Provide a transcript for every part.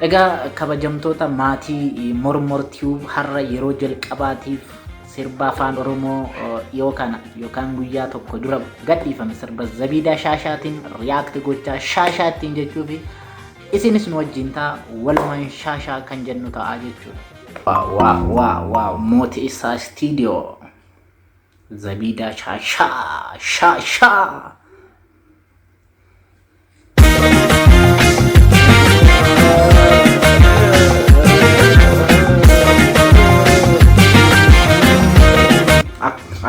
Egaa kabajamtoota maatii Mormor Tube, har'a yeroo jalqabaatiif sirba Afaan Oromoo dhiyoo kana yookaan guyyaa tokko dura gadhiifame, sirba Zabiidaa Shaashaatiin react gochaa shaashaa ittiin jechuu fi isinis nu wajjin ta'a, walumaan shaashaa kan jennu ta'a jechuudha. Wow wow wow wow, Mootii Isaa Studio, Zabiidaa Shaashaa Shaashaa.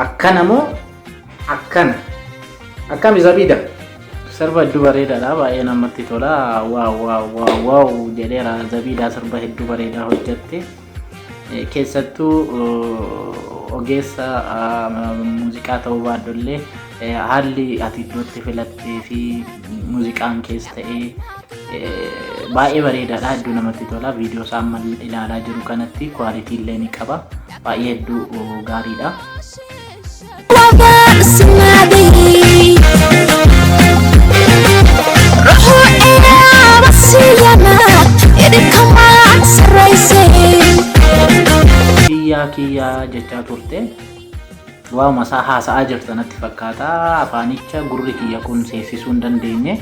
Akkana moo akkana? Akkami Zabiida? Sirba hedduu bareedaadha, baay'ee namatti tola. Wow wow wow wow jedheera. Zabiidaa, sirba hedduu bareedaa hojjatte. Keessattuu ogeessa muuziqaa ta'uu baadhullee, haalli ati iddootti filattee fi muuziqaan kees ta'ee baay'ee bareedaadha, hedduu namatti tola. Viidiyoo isaa amma ilaalaa jiru kanatti quality illee ni qaba, baay'ee hedduu gaariidha. Kiyyaa kiyyaa jechaa turte, waanuma isaa haasa'aa jirta natti fakkaata. Afaanicha gurri kiyya kun seessisuu hin dandeenye.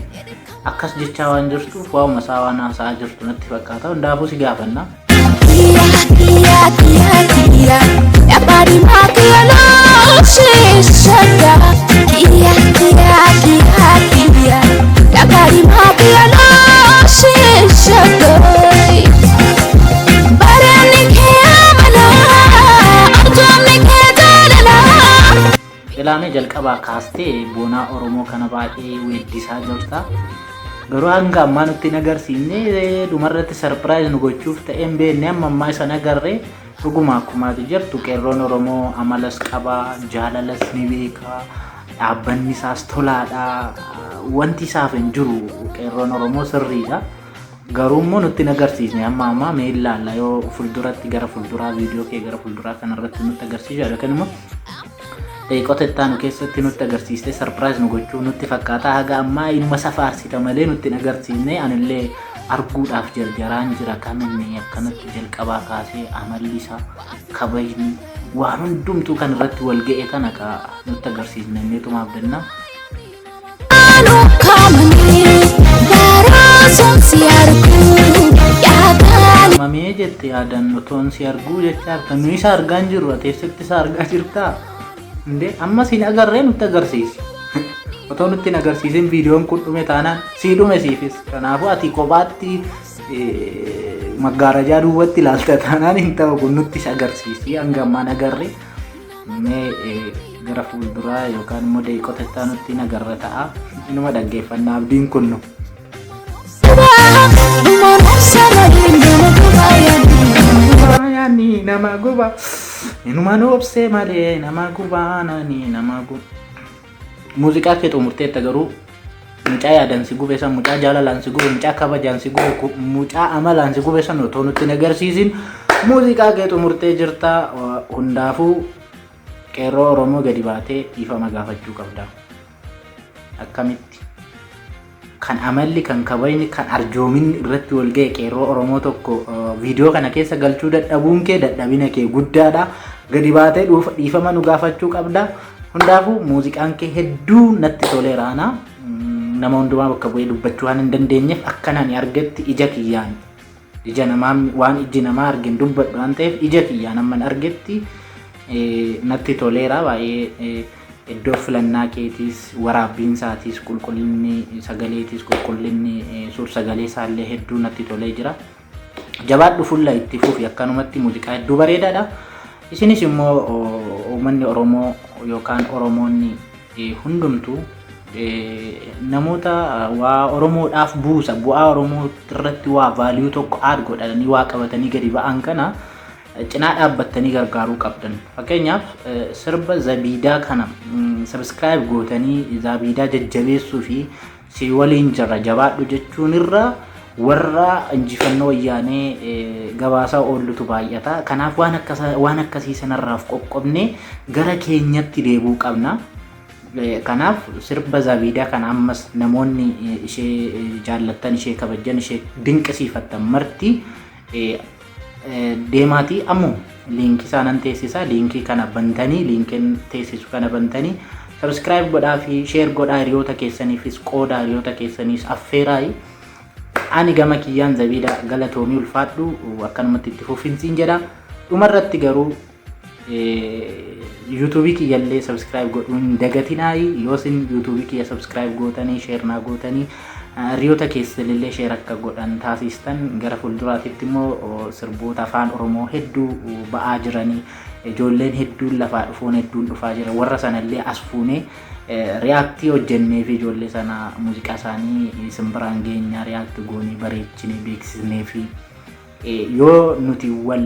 Akkas jechaa waan jirtuuf waanuma isaa waan haasa'aa jirtu natti fakkaata. Hundaafuu si gaafanna. Kiyya kiyya kiyya kiyya yaabari maakiyana shishaka kiyya kiyya kiyya kiyya yaabari maakiyana shishaka barani kee amala arjoomni kee jaalala. Ilaamee jalqabaa kaastee boonaa Oromoo kana baay'ee weeddisaa jirta. Garuu hanga ammaa nutti hin agarsiifne. Dhumarratti surprise nu gochuuf ta'ee hin beekne, amma ammaa isa agarre. Dhuguma akkuma ati jirtu qeerroon Oromoo amalas qaba, jaalalas ni beeka, dhaabbanni isaas tolaadha. Wanti isaaf hin jiru qeerroon Oromoo sirriidha. Garuu immoo nutti hin agarsiisne amma ammaa. Mee ilaalla, yoo fuulduratti gara fuulduraa viidiyoo kee gara fuulduraa kanarratti nutti agarsiisu yookaan immoo daqiiqota itti aanu keessatti nutti agarsiiste surprise nu gochuu nutti fakkaata. Haga ammaa inuma safaarsita malee nutti hin agarsiisne. Anillee arguudhaaf jarjaraan jira. Kaminni akkanatti jalqabaa kaasee amalli isaa, kabajni, waan hundumtuu kan irratti wal ga'e kana ka nutti agarsiisne inneetumaaf danna. Kaamanii baraa si arguu yaadaan. Mamee jette, yaadan otoon si arguu jechaa jirta. Nu isa argaa hin jirru, ati eessatti isa argaa jirtaa? Indee amma siin agarree, nutti agarsiisi. Otoo nutti hin agarsiisin viidiyoon kun dhume taanaan sii dhume siifis. Kanaafuu ati kophaatti maggaarajaa duubatti ilaalta taanaan hin ta'u kun, nutti isa agarsiisi. Hanga ammaan agarre. Mee gara fuulduraa yookaan immoo daqiiqota itti aanutti hin agarra ta'a. Inuma dhaggeeffannaa abdiin kunnu. Dhumaan obsa malee nama gubaa yaaduu. Yaani nama guba. Inuma nu obsee malee nama gubaa nani nama guba. Muuziqaa kee xumurteetta, garuu mucaa yaadan si gube san, mucaa jaalalaan si gube, mucaa kabajaan si gube, mucaa amalaan si gube san otoo nutti hin agarsiisin muuziqaa kee xumurtee jirta. Hundaafuu qeerroo Oromoo gadi baatee dhiifama gaafachuu qabda. Akkamitti? Kan amalli, kan kabajni, kan arjoominni irratti wal ga'e qeerroo Oromoo tokko viidiyoo kana keessa galchuu dadhabuun kee dadhabina kee guddaadha. Gadi baatee dhiifama nu gaafachuu qabda. Hundaafuu muuziqaan kee hedduu natti toleera ana. Nama hundumaa bakka bu'ee dubbachuu waan hin dandeenyeef, akkan ani argetti, ija kiyyaan, ija namaa waan ijji namaa argen dubbadhu waan ta'eef, ija kiyyaan amman argetti natti toleera baay'ee. Iddoo filannaa keetiis, waraabbiin isaatiis, qulqullinni sagaleetiis, qulqullinni suur sagalee isaallee hedduu natti tolee jira. Jabaadhu, fulla itti fufi akkanumatti, muuziqaa hedduu bareedaadha. Isinis immoo uummanni Oromoo yookaan Oromoonni hundumtuu namoota waa Oromoodhaaf buusa, bu'aa Oromoo irratti waa value tokko add godhanii waa qabatanii gadi ba'an kana cinaa dhaabbattanii gargaaruu qabdan. Fakkeenyaaf sirba Zabiidaa kana subscribe gootanii Zabiidaa jajjabeessuu fi si waliin jirra, jabaadhu jechuun irra warra injifannoo Wayyaanee gabaasaa oollutu baay'ata. Kanaaf waan akkasii sanarraaf qoqqobnee gara keenyatti deebi'uu qabna. Kanaaf sirba Zabiidaa kana ammas namoonni ishee jaallattan, ishee kabajjan, ishee dinqisiifattan marti deemaatii ammoo liinkii isaa nan teessisa. Liinkii kana bantanii, liinkiin teessisu kana bantanii subscribe godhaa fi share godhaa, hiriyoota keessaniifis qoodaa, hiriyoota keessaniis affeeraayi. Ani gama kiyyaan Zabiida galatoomii, ulfaadhu, akkanumatti itti fufinsiin jedha. Dhumarratti garuu yuutuubii kiyyallee subscribe godhuun hin dagatinaayi. Yoo isin yuutuubii kiyya subscribe gootanii, share naa gootanii, hiriyoota keessanillee share akka godhan taasistan, gara fuulduraatitti immoo sirboota afaan Oromoo hedduu ba'aa jiranii, ijoolleen hedduun lafaa dhufuun hedduun dhufaa jira, warra sanallee as fuunee react hojjennee fi ijoollee sana muuziqaa isaanii isin biraan geenyaa, react goonee bareechinee beeksisnee fi yoo nuti wal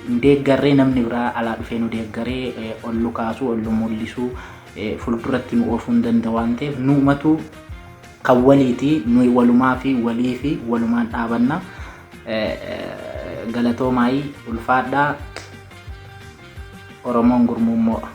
hin deeggarree, namni biraa alaa dhufee nu deeggaree ol nu kaasuu, ol nu mul'isuu, fuulduratti nu oofuu hin danda'u waan ta'eef, nuumatu kan waliiti, nuyi walumaa fi walii fi walumaan dhaabanna. Galatoomaayii, ulfaadhaa. Oromoon gurmuun mo'a.